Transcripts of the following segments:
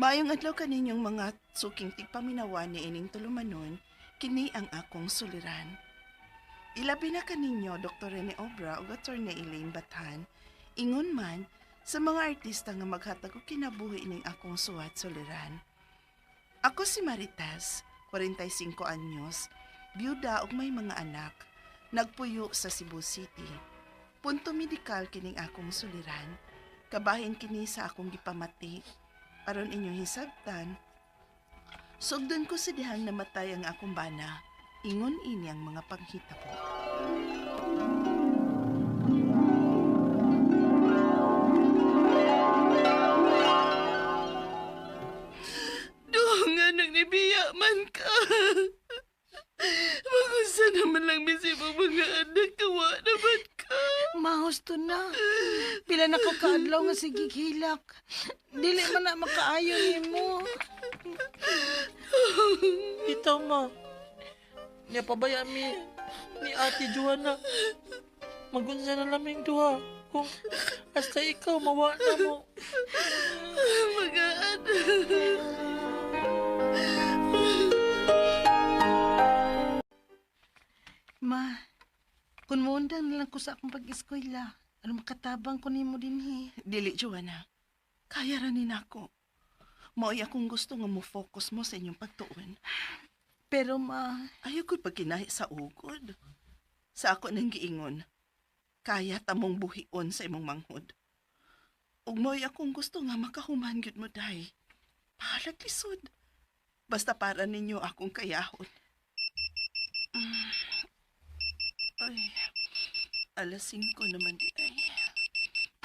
Maayong adlaw kaninyong mga suking tigpaminawan ni ining tulumanon, kini ang akong suliran. Ilabi na kaninyo Dr. Rene Obra ug Attorney Elaine Bathan, ingon man sa mga artista nga maghatag og kinabuhi ining akong suwat suliran. Ako si Marites, 45 anyos, byuda ug may mga anak, nagpuyo sa Cebu City. Punto medikal kining akong suliran. Kabahin kini sa akong gipamati. Aron inyong hisabtan, sugdon ko sa dihang namatay ang akong bana. Ingon ini ang mga panghitabo. Doon nga nang nibiya man ka. Magusa naman lang misi mo mga anak, kawa naman ka. Mahos to na. Pila na kakaadlaw nga sige hilak. Dili man na makaayo nimo. Bitaw ma. Nya pabaya mi ni Ate Joanna. Magunsa na laming duha. Kung hasta ikaw mawa na mo. Mga anak. Ma, kung muundang na lang ko sa akong pag-eskwela, ano makatabang ko nimo dinhi? Dili, Joanna. Kaya ra ni nako. Mao'y akong gusto nga mo-focus mo sa inyong pagtuon. Pero ma, Ayaw ko'y pagkinahi sa ugod. Sa ako nang giingon, kaya tamong buhion sa imong manghod. Ug mo'y akong gusto nga makahuman gyud mo, day. Bahalag lisod. Basta para ninyo akong kayahon. Ay, 5:00 naman di ay.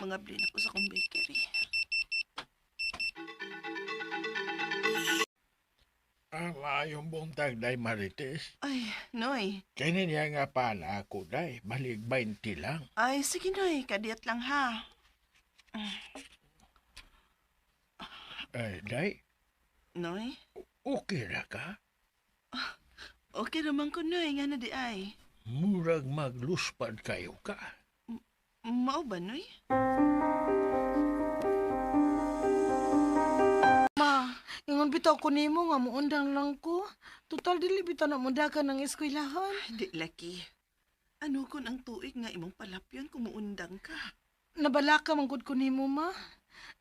Mangabli na ko sa akong bakery. Ang maayong buntag, Day Marites. Ay, Noy. Kini niya nga pala ako, Day. Balig 20 lang. Ay, sige, Noy. Kadiyot lang, ha? Ay, Day, Noy? okay ra ka? Okay naman ko, Noy. Nga na di ay. Murag magluspad kayo ka. Mao ba, Noy? Ma, ingon bitaw ko nimo nga muundang lang ko. Total dili bitaw na mundakan ng eskwelahan. Di, laki. Ano kun ang tuig nga imong palapyon kung muundang ka? Nabalaka man gud ko nimo ma.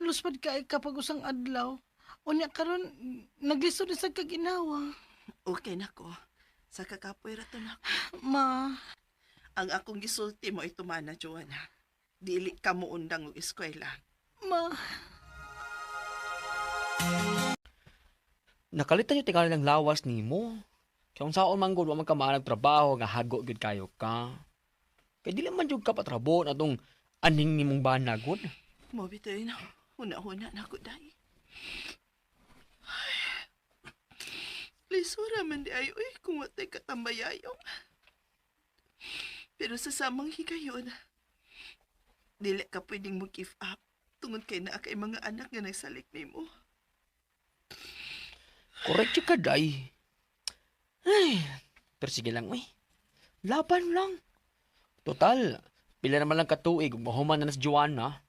Luspad ka kapag usang adlaw. Unya karon naglisod na sa kaginawa. Okay na ko. Sa kakapoy ra to nako. Ma, Ang akong gisulti mo ay tumana, Joanna. Dili ka muundang og eskwela. ma. Nakalitan yung tingali ng lawas nimo. Kaya kung saon man gud wa man ka maanag trabaho nga hago gyud kayo ka. Kay dili man jud ka patrabo na tong aning nimong bana gud. Mo bitaw na. Huna-huna na ko, day. Ay. Lisura man di ay, uy, kung watay katambayayong. Pero sa samang higayon, dili ka pwedeng mo give up tungod kay naa kay mga anak nga nagsalik nimo. Correct jud ka day. Ay, pero sige lang uy. Laban lang. Total, pila naman lang katuig ug mahuman na na si Joanna.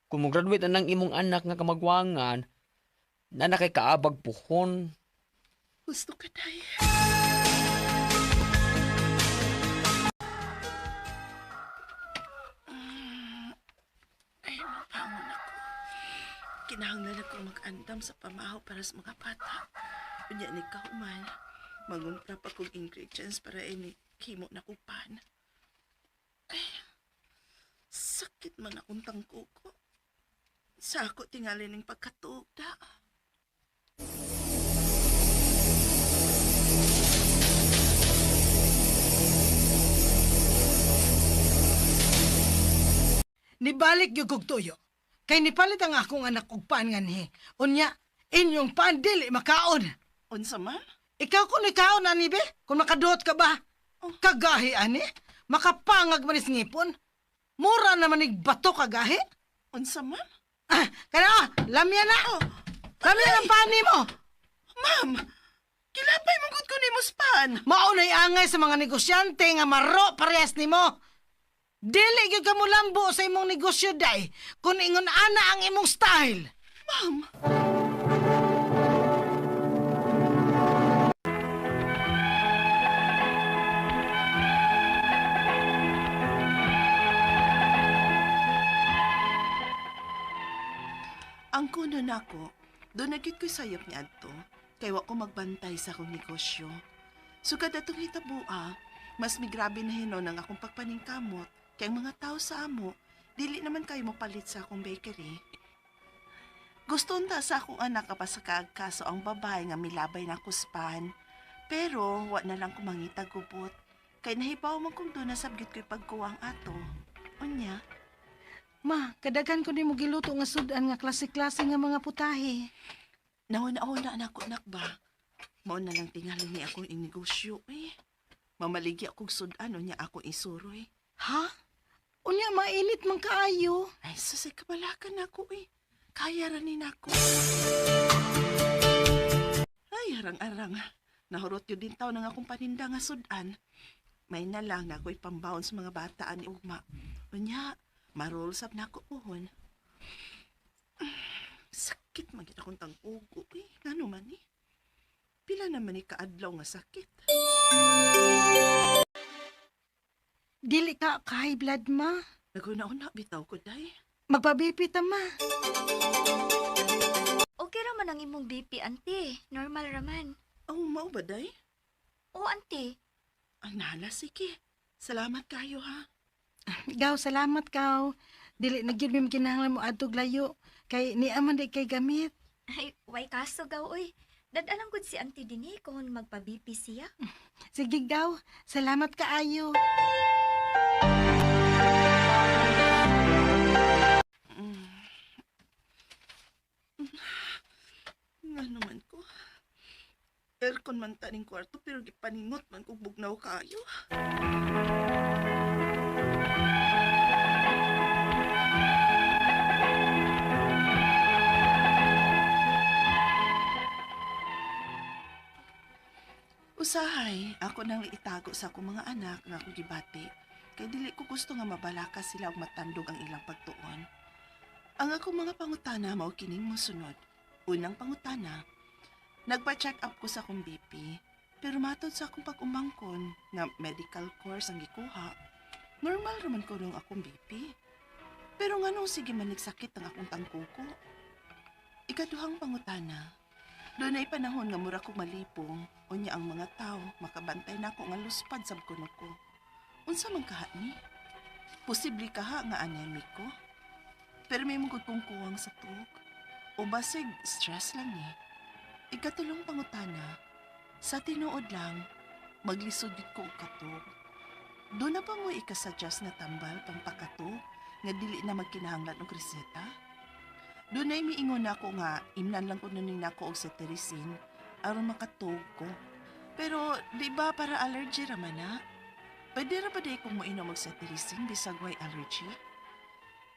Kung mo-graduate na ng imong anak nga kamagwangan, na na kay kaabag puhon. Gusto ka, day. Ay, mapangon ako. Kinahanglan ako mag-andam sa pamahaw para sa mga bata. Unya ni kahuman, mangumpra pa kong ingredients para ini kimo na kupan. Ay, sakit man akong tangkuko. Sa ako tingali ning pagkatuog da. Nibalik gyud kog tuyo. Kay nipalit ang akong anak og paan nganhi. Unya, inyong paan dili makaon. Unsa, ma'am? Ikaw kung ikaon ani be? Kung makaduot ka ba? Kagahi ani? Makapangag man is ngipon? Mura naman ig bato kagahi? Unsa, ma'am? Ah, kana oh, lamya na. Lamya ang paan nimo. Ma'am, kilapay mo gud ko nimo span. Maunay angay sa mga negosyante nga maro parehas nimo. Dili gyud ka molambo sa imong negosyo day kung ingon ana ang imong style. Ma'am. nako, doon na gyud ko'y sayop ni adto, kay wa ko magbantay sa akong negosyo. Sugad atong hitabua, mas migrabe na hinon ang akong pagpaningkamot kay ang mga tao sa amo, dili naman kayo mopalit sa akong bakery. Gusto unta sa akong anak sa kaagkaso ang babae nga milabay na kuspan. Pero wa na lang ko mangita gubot. Kay nahibaw man kong doon na sabgit ko'y pagkuwang ato. Unya, Ma, kadaghan ko nimo giluto nga sudan nga klase-klase nga mga putahe. Nauna-una na ako nak ba? Mao na lang tingali ni akong inegosyo eh. Mamaligi akong sudan unya akong isuroy. Ha? Unya mainit man kaayo. Ay, susay kabalakan ako eh. Kaya ra ni nako. Ay, arang-arang. Nahurot yun din taw ng akong paninda nga sudan. May na lang na ako'y pambaon sa mga bataan ni Ugma. Unya, marol sab nako puhon. Sakit man gid akong tangkugo eh. Ngano man eh. Pila naman ni kaadlaw nga sakit. Dili ka ka high blood ma. Naguna-una bitaw ko day. Magpa-BP ta ma. Okay ra man ang imong BP, auntie. Normal ra man. Oh, mao ba day? Oo, auntie. Ang nala, sige. Salamat kayo ha. Gaw, salamat kaw. Dili na gyud mi kinahanglan mo adtog layo kay niya man di kay gamit. Ay, way kaso gaw, oy. Dadalang gud si auntie dinhi kung magpa-BP siya. Sige gaw, salamat kaayo. Nga naman ko. Aircon man taning kwarto pero gipaningot man kog bugnaw kayo. Usahay, ako nang itago sa akong mga anak nga akong gibati. Kay dili ko gusto nga mabalaka sila og matandog ang ilang pagtuon. Ang akong mga pangutana mao kining mosunod. Unang pangutana, nagpa-check up ko sa akong BP, pero matod sa akong pag-umangkon nga medical course ang gikuha, normal raman ko nung akong BP. Pero nganong sige man nagsakit ang akong tangkuko? Ikaduhang pangutana, doon ay panahon nga mura kong malipong, unya ang mga tao makabantay nako nga luspad sab kuno ko. Unsa man kaha ni? Posible kaha nga anemic ko? Pero may mong kong kuwang sa tuog. O basig, stress lang ni. Ikatulong pangutana, sa tinuod lang, maglisod gid ko og katog. Doon na pa mo ikasuggest na tambal pangpakatog nga dili na magkinahanglan og reseta? Doon ay miingon ako nga imnan lang kuno ni nako og cetirizine aron makatog ko. Pero di ba para allergy ra man na? Pwede ra ba di kong moinom og cetirizine bisag way allergy?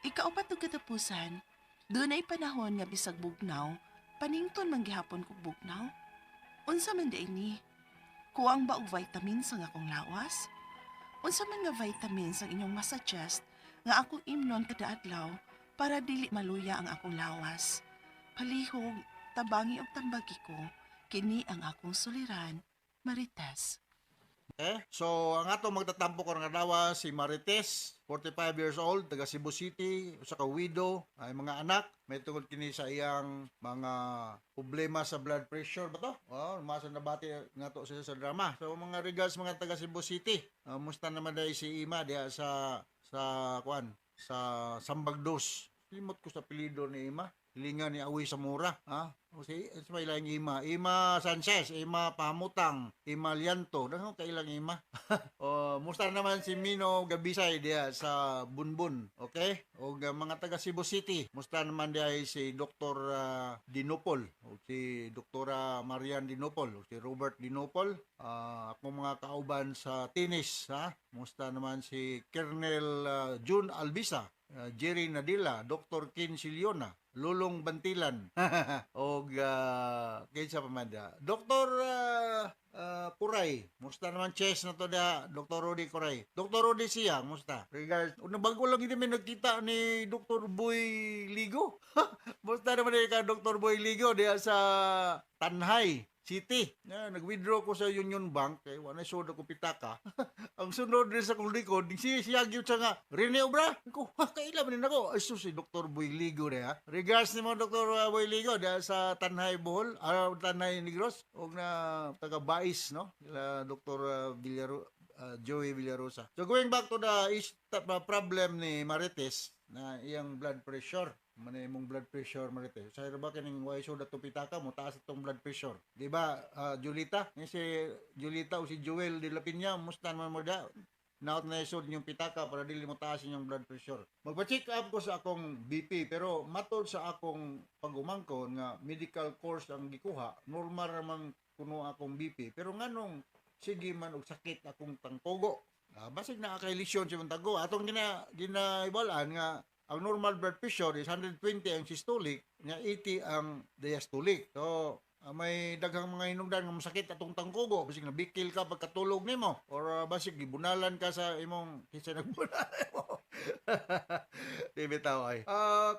Ikaupat og katapusan, doon ay panahon nga bisag bugnaw, panington man gihapon kog bugnaw. Unsa man di ni? Kuwang ba og vitamins ang akong lawas? Unsa man nga vitamins ang inyong masuggest nga akong imnon kada adlaw para dili maluya ang akong lawas? Palihog, tabangi og tambagi ko, kini ang akong suliran, Marites. Okay? So, ang ato magtatampo karong adlaw si Marites, 45 years old, taga Cebu City, usa ka widow, ay mga anak, may tungod kini sa iyang mga problema sa blood pressure ba to? Oh, masa nabati nato siya sa drama. So, mga regards mga taga Cebu City. Musta naman dahil si Ima diha sa kuan, sa Sambagdos. Limot ko sa apelyido ni Ima. Hilingan ni Awi Samura, ha? O si sa may ilang Ima, Ima Sanchez, Ima Pamutang, Ima Lianto, dahil kailang Ima. O, musta naman si Mino Gabisay diha sa Bunbun, okay? O mga taga Cebu City, musta naman diha si Dr. Dinopol, o si Dr. Marian Dinopol, o si Robert Dinopol, akong mga kauban sa tennis, ha? Musta naman si Colonel June Albisa, Jerry Nadila, Dr. Ken Siliona, Lulong Bantilan, og kinsa pa man diha? Dr. Kuray, musta naman chess na to diha, Dr. Rudy Kuray. Dr. Rudy siya, musta? Regards, una bago lang hindi may nagkita ni Dr. Boy Ligo. Musta naman ka Dr. Boy Ligo diha sa Tanhay. City. Na, nag-withdraw ko sa Union Bank kay wa na sud ako pitaka. Ang sunod rin sa akong likod, si siya gyud siya nga, "Rene Obra." Ko, ha, kaila man nako. Ay sus, si Dr. Boy Ligo re ha. Regards nimo, Dr. Boy Ligo, dahil sa Tanay Bohol, Tanay Negros og na taga Bais, no? Sila Dr. Villaro, Joey Villarosa. So going back to the problem ni Marites na iyang blood pressure. Man imong blood pressure, Marites. Sa ba kining way sud atong pitaka mo taas atong blood pressure. Di ba, Julita? Ni si Julita o si Joel de la Peña, musta man mo da? Naot na isod yung pitaka para dili mo taas inyong blood pressure. Magpa-check up ko sa akong BP, pero matod sa akong pagumangkon nga medical course ang gikuha, normal ramang kuno akong BP. Pero nganong sige man og sakit akong tangkugo? Basig naa kay lesion sa imong tago. Atong ginahibalaan nga ang normal blood pressure is 120 ang systolic, nya 80 ang diastolic. So, may daghang mga hinungdan nga masakit atong tangkugo, basig nabikil ka pagkatulog nimo or basig gibunalan ka sa imong, kinsa nagbunal nimo. Di bitaw ay.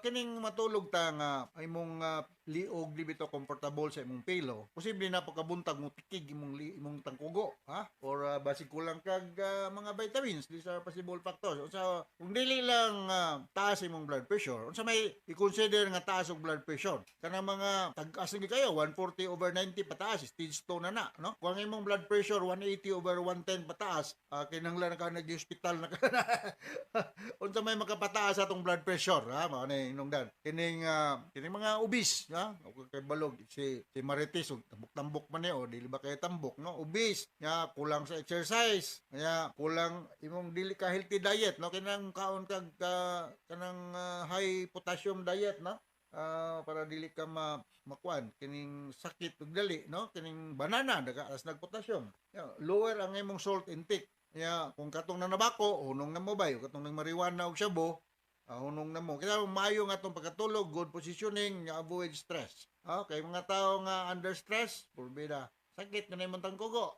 Kining matulog ta nga imong liog di bitaw comfortable sa imong pillow. Posible na pagkabuntag mo tikig imong tangkugo, ha? Or basig kulang kag mga vitamins. These are possible factors. Unsa kung dili lang taas imong blood pressure? Unsa may i-consider nga taas og blood pressure? Kanang mga tag-as gyud kayo, 140 over 90 pataas, stage 2 na na, no? Kung ang imong blood pressure 180 over 110 pataas, kinahanglan ka nag-hospital na ka na. Unsa may makapataas atong blood pressure, ha? Mao na hinungdan. Kining mga obese, ha? O kay balog si si Marites og tambok-tambok man ni o dili ba kay tambok, no? Obese, nga kulang sa exercise, kaya kulang imong dili ka healthy diet, no? Kinang kaon kag kanang high potassium diet, no? Para dili ka makuan kining sakit ug dali, no? Kining banana daga as nag potassium. Yeah, lower ang imong salt intake. Kaya kung katong nanabako, hunong na mo bay, katong nang marijuana ug shabu, hunong na mo. Kaya maayo nga atong pagkatulog, good positioning, nga avoid stress. Okay, mga tao nga under stress, purbida, sakit na imong tangkugo.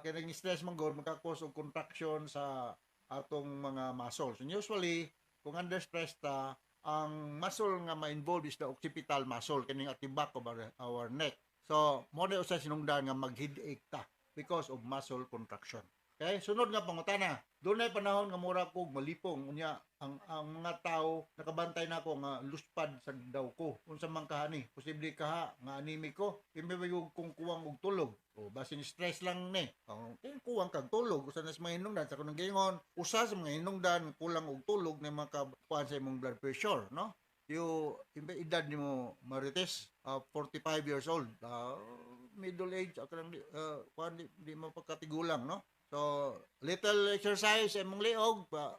Kining stress man gud maka-cause og contraction sa atong mga muscles. And usually, kung under stress ta, ang muscle nga ma-involve is the occipital muscle, kining at the back of our neck. So, mo na usa sinungdan nga mag-headache ta because of muscle contraction. Okay, sunod nga pangutana. Dunay panahon nga mura kog malipong, unya ang mga tao nakabantay nako nga luspad sa daw ko. Unsa man kaha ni? Posible kaha nga anemic ko. Imbe kung kuwang og tulog. O basin stress lang ni. O, kung kuwang kag tulog, usa na sa mga hinungdan sa kunong giingon, usa sa mga hinungdan kulang og tulog na makakuan sa imong blood pressure, no? You imbe edad nimo, Marites, 45 years old. Middle age ako lang di, kuan di mo pagkatigulang, no? So, little exercise imong liog, pa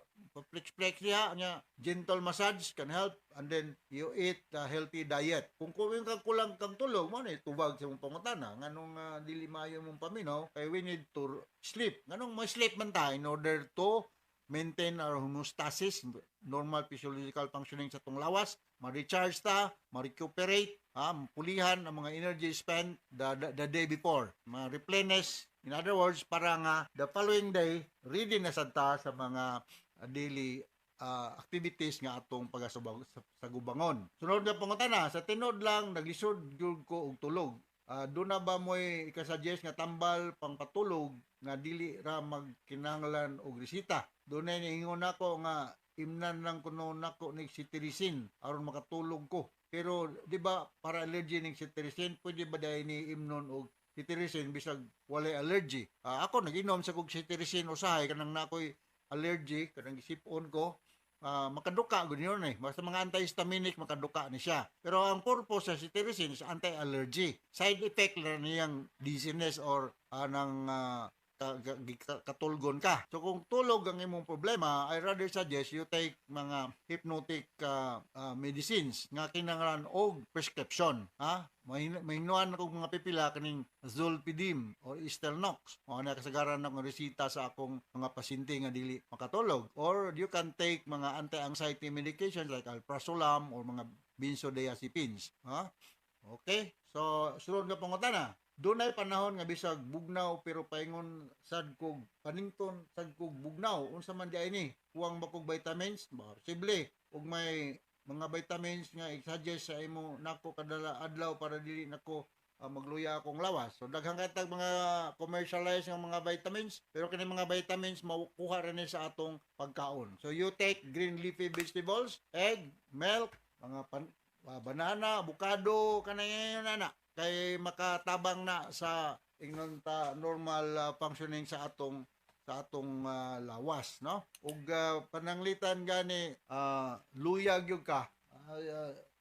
flex flex niya, nya gentle massage can help, and then you eat a healthy diet. Kung kuwing kag kulang kang tulog, mo ni tubag sa imong pangutana nganong dili maayo imong paminaw, kay we need to sleep. Nganong mo sleep man ta? In order to maintain our homeostasis, normal physiological functioning sa tong lawas, ma-recharge ta, ma-recuperate, ha, pulihan ang mga energy spent the day before, ma-replenish. In other words, para nga the following day, ready na sad ta sa mga daily activities nga atong pagasubag sa gubangon. Sunod nga pangutana, sa tinuod lang naglisod gyud ko og tulog. Doon na ba mo'y ikasuggest nga tambal pangpatulog nga dili ra magkinahanglan og resita? Doon na niingon nako nga imnan lang kuno nako nig cetirizine aron makatulog ko. Pero di ba para allergy ning cetirizine, pwede ba dahil ni imnon og cetirizine bisag walay allergy? Ako nag-inom sa kog cetirizine usahay kanang nakoy allergy, kanang gisip-on ko, makaduka gud yun eh. Basta mga antihistaminic, makaduka ni siya. Pero ang purpose sa cetirizine is anti-allergy. Side effect lang niyang dizziness or nang katulgon ka. So kung tulog ang imong problema, I rather suggest you take mga hypnotic medicines nga kinahanglan og prescription. Ha? Mahinuan ako mga pipila kaning Zolpidem or Stilnox. Mao na kasagaran akong resita sa akong mga pasyente nga dili makatulog. Or you can take mga anti-anxiety medications like alprazolam or mga benzodiazepines. Ha? Okay? So, sunod nga pangutana. Dunay panahon nga bisag bugnaw pero paingon sad kog panington sad kog bugnaw. Unsa man diay ni? Kuwang ba kog vitamins? Posible. Ug may mga vitamins nga i-suggest sa imo nako kada adlaw para dili nako magluya akong lawas. So daghan kay tag mga commercialized nga mga vitamins, pero kini mga vitamins makuha ra ni sa atong pagkaon. So you take green leafy vegetables, egg, milk, mga banana, avocado, kanay na kay makatabang na sa ingnon ta normal functioning sa atong lawas, no? Ug pananglitan gani luyag gyud ka.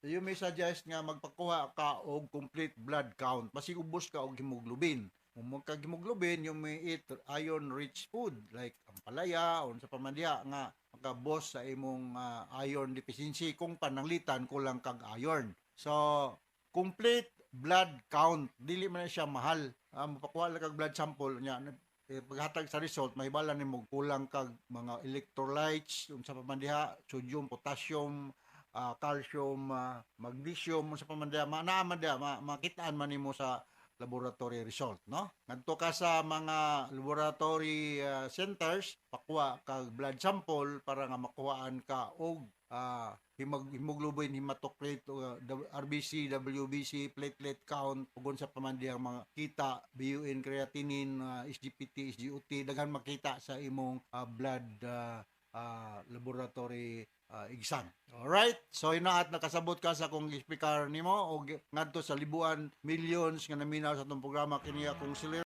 You may suggest nga magpakuha ka og complete blood count. Basig ubos ka og hemoglobin. Kung magka hemoglobin, you may eat iron rich food like ampalaya o sa pamandiha nga makabos sa imong iron deficiency kung pananglitan kulang kag iron. So, complete blood count, dili man na siya mahal. Mapakuha lang kag blood sample nya, paghatag sa result mahibala nimo kulang kag mga electrolytes unsa pa man diha, sodium, potassium, calcium, magnesium, unsa pa man diha, naa man diha, makitaan man nimo sa laboratory result, no? Ngadto ka sa mga laboratory centers, pakuha kag blood sample para nga makuhaan ka og hemoglobin, hematocrit, RBC, WBC, platelet count, ug unsa pa man diyang mga kita, BUN, creatinine, SGPT, SGOT, daghan makita sa imong blood laboratory exam. Alright? So hinaat nakasabot ka sa akong speaker nimo og ngadto sa libuan millions nga naminaw sa atong programa, kini akong sila.